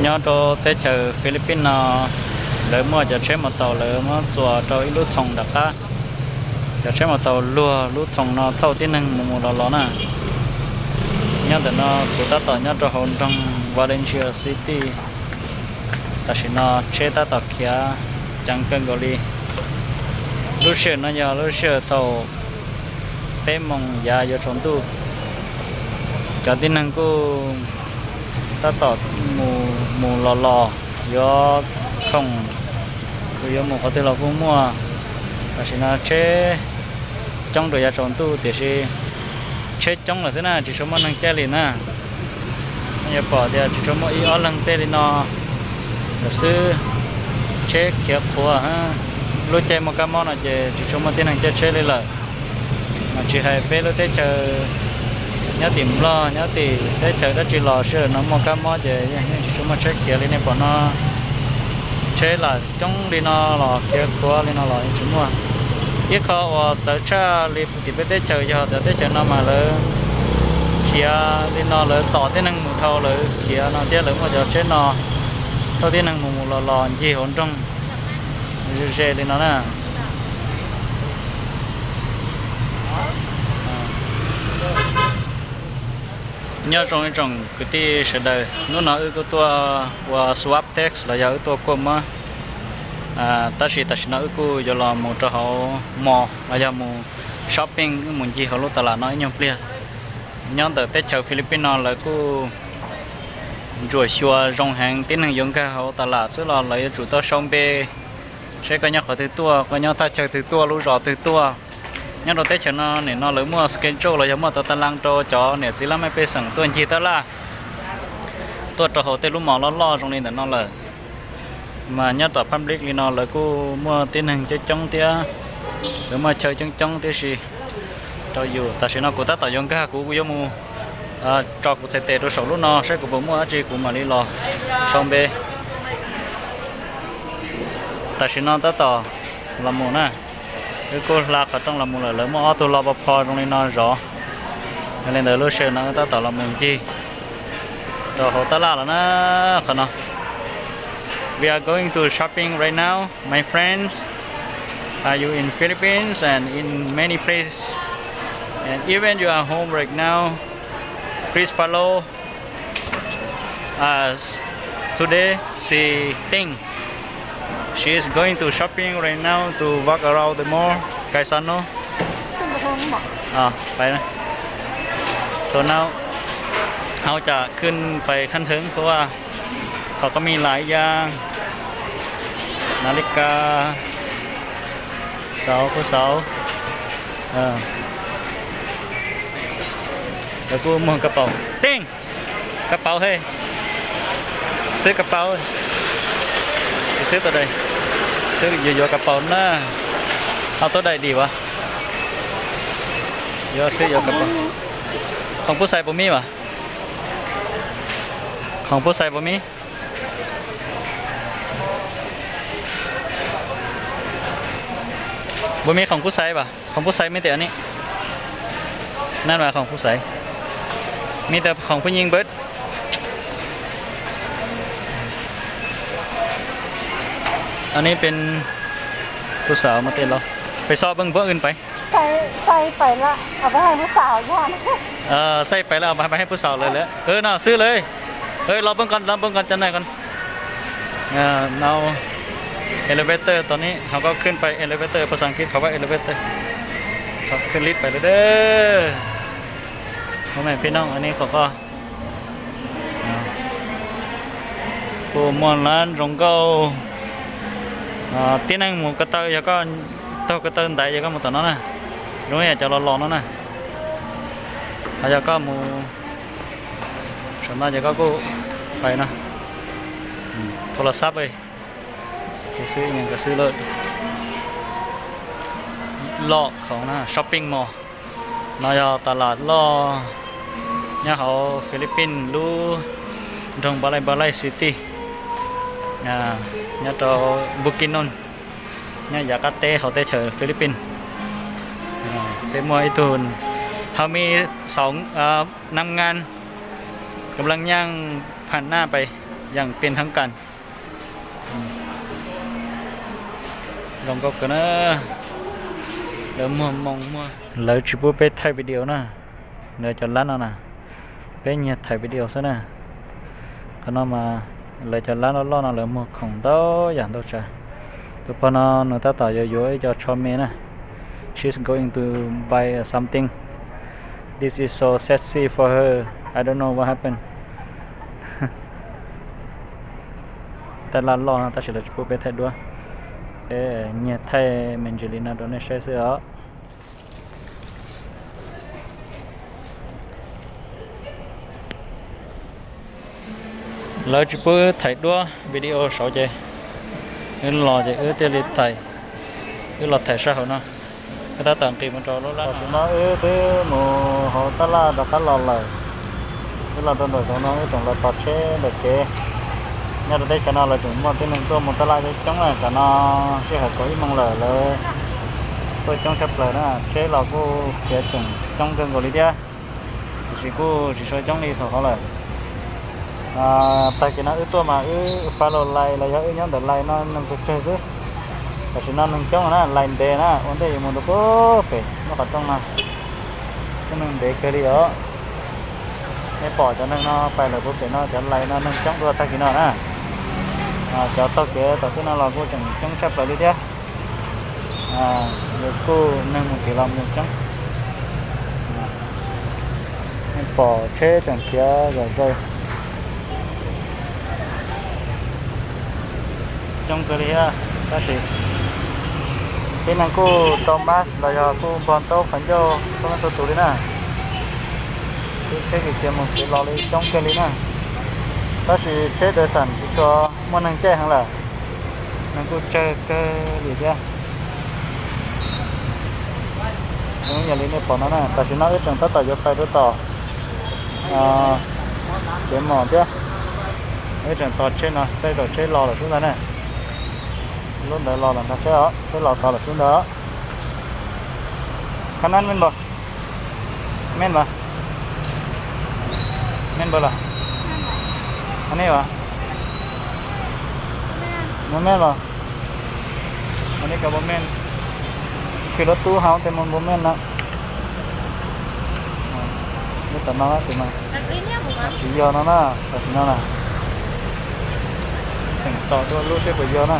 Nyob rau teb chaws Philippines no, lawv muaj cov tsheb maus taus lawv muab txuas rau ib lub thoom nram qab. Cov tsheb maus taus luag lub thoom no thauj tib neeg mus mus los los na. Nyob ntawm no kuv tab tom nyob rau hauv nroog Valencia City. Tam sim no tsheb tab tom khiav ceev kawg nkaus li. Lub sij hawm no yog lub sij hawm thaum peb moos yav yuav tsaus ntuj. Cov tib neeg kuj tab tom mus mus los los, yuav khoom, yuav mus qhov twg los kuj muaj. Tam sim no tsheb coob rau yav tsaus ntuj tiam sis tsheb coob lawm xwb na, tsis tshua muaj neeg caij li na. Nej yuav pom tias tsis tshua muaj ib ob leeg tej li no lawm xwb. Tsheb khiav qhuav, lub caij muaj kab mob no ces tsis tshua muaj tib neeg caij tsheb li lawm. Mas tsis hais peb lub teb chaws, nyob tim Nplog, nyob tim teb chaws dab tsi los sij hawm no muaj kab mob ces yeej tsis tshua muaj tsheb khiav li nej pom no. Tsheb lam coob li no los khiav qhuav li no los yeej tsis muaj. Ib qho uas txawv tshaj li tim peb teb chaws yog tias teb chaws no mas lawv khiav li no lawv tom tib neeg mus dhau lawv khiav no thiab lawv muaj cov tsheb no thauj tib neeg mus mus los los ncig hauv nroog ze li no na. Nyob zoo ib tsoom kwv tij sawv daws, hnub no wb kuj tuaj ua swab test los yog wb tuaj kuaj muab. Tab sis tam sim no wb kuj yuav los mus rau hauv mall los yog mus shopping, wb mus ncig hauv lub tas las no ib nyuag pliag. Nyob ntawm teb chaws Philippines no lawv kuj ntsuam xyuas zoo heev, tib neeg yuav nkag hauv tas las xwb los lawv yuav tsum tau sau npe, seb koj nyob qhov twg tuaj, koj nyob thaj chaw twg tuaj, lub zos twg tuaj. Nyob rau teb chaws no nim no lawv muaj schedule los yog muaj tau tas las rau cov niam txiv laj mej pej xeem tuaj ncig tab laj, tuaj rau hauv tej lub mall loj loj zoo li ntawm no lawm. Mas nyob tom public li no lawv kuj muaj tib neeg coob coob thiab, lawv muaj chaw coob coob tib si rau yus. Tam sim no kuv tab tom yuav nkag, kuv yuav mus tso kuv txhais tes rau saum lub no saib kuv puas muaj dab tsi kuv mam li los sau npe. Tam sim no tab tom los mus na, wb kuj hla qhov rooj los mus lawm, lawv muaj ob tug lo pa pho zoo li no zov. Yog li ntawd lub sij hawm no wb tab tom los mus ncig rau hauv tab laj los na. Qhov no, we are going to shopping right now, my friends. Are you in Philippines and in many places, and even you are home right now, please follow us. Today she think she is going to shopping right now to walk around the mall, Gaisano. ไปนะ So now เราจะขึ้นไปขั้นเทิง เพราะว่าเขาก็มีหลายอย่าง นาฬิกา เสา ผู้เสา แล้วก็หมวกกระเป๋า เต้ง กระเป๋า เฮ้ย ซื้อกระเป๋า ซื้อตัวใด ซื้อ yuav yuav กระเป๋า na. Au, tus dais dim as. Yuav xwb yuav กระเป๋า. Khoom pub xais puas muaj as? Khoom pub xais puas muaj? Puas muaj khoom pub xais as? Khoom pub xais muaj tias ni. Nab mas khoom pub xais, muaj tias khoom pub nyeej npawb. Anv ni peb ผู้สาว mas tej laus ไปซอกเบิ่ง พวกอื่นไป Xais pais lawm, au pais pais lawm, au pais pais ผู้สาว lawm lawm. No xwb lawm. Los poob ko, los poob ko cov no ko. Nau elevator, tau ni hauv ko khwb pais elevator, ภาษาอังกฤษเขาว่า elevator. Khwb lift pais lawm. Ua me phi nooj, anv ni qhov ko kuj muaj lab zoo nkauj. Tib neeg mus ko taw, yog koj taug ko taw ntaiv ces koj mus tom no na. Zoo yam cov los los no na. Ho yog koj mus saum no ces koj kuj pais no. โทรศัพท์ xwb, xwb lawm. Loj khoom na, shopping mall. No yog tas las loj nyob hauv Philippines lub nroog Balay Balay City, nyob rau Bukidnon, nyob yav qab teb hauv teb chaws Philippines. Peb muaj ib tug hauv mi xaus nam ngan กำลังย่างผ่านหน้าไป Yeej pij thab kas. Zoo nkauj kawg na. Lawv muag moo muag. Lawv tsis pub peb thaij video na. Lawv cov lab no na, peb nyiag thaij video xwb na. Qhov no mas lawv cov lab loj loj no lawv muag khoom ntau yam ntau tsav. Tus pog no nws tab tom yuav yuav ib co tsho me na. She's going to buy something. This is so sexy for her. I don't know what happened. Taj laj loj no tab sis lawv tsis pub peb thaij duab. Peb nyiag thaij me ntsis li no rau nej saib xwb os. Lawv tsis pub wb thaij duab video saud ces wb los ces wb thiaj li thaij, wb los thaij sab hauv no. Wb tab tom nqis mus rau lub lab. Tam sim no wb twb mus hauv taj laj rov qab los lawm. Wb los rau ntawm saum no wb tseem los tos tsheb ntawm kev. Nyob rau teb chaws no lawv tseem muaj tib neeg tuaj mus taj laj coob coob na, tam no sij hawm kaum ib moos lawm lawv tuaj coob tshaj plaws na, tsheb los kuj khiav tseem coob kawg nkaus li thiab. Tiam sis kuj tsis tshua coob li thaum hov lawm. Tag kis no wb tuaj mas wb fab los lais los yog wb nyob ntawm lais no neeg tsawg tsawg xwb. Tam sim no neeg coob na, lais ntev na, ua ntej yuav mus rau puag pem lub qhov rooj no. Kuj neeg ntev kawg li os. Nej pom cov neeg no pais lawm puag pem no, cov lais no neeg coob dua tag kis no na. Cov taug kev tom tej no los kuj tseem coob tshaj plaws li thiab. Kuj neeg mus kev los mus coob. Nej pom tsheb tseem khiav zom zaws coob kawg li thiab, tab sis tib neeg kuj rau mask los yog kuj npog ntaub qhov ncauj txhua leej txhua tus li na. Tsheb kev khiav mus kev los li coob kawg li na, tab sis tsheb doy xam tsis tshua muaj neeg caij heev lawm. Neeg kuj tsawg kawg li thiab. Zoo yam li nej pom no na, tam sim no wb tseem tab tom yuav pais rau tom kev mom thiab. Wb tseem tos tsheb no, tej zaum tsheb los lawm sub ntag na. Lub ntawd los lawm ntag seb os, tsheb los tod lawm sub ntag. Khab nab me npaum, me npaum, me npaum los, a nej os, me me los, a nej cov npaum me, khi lub tub hauv tej mus npaum me no. Lub tam no tsis yog no na, tam sim no na. Tseem tos dua lub seb puas yog na.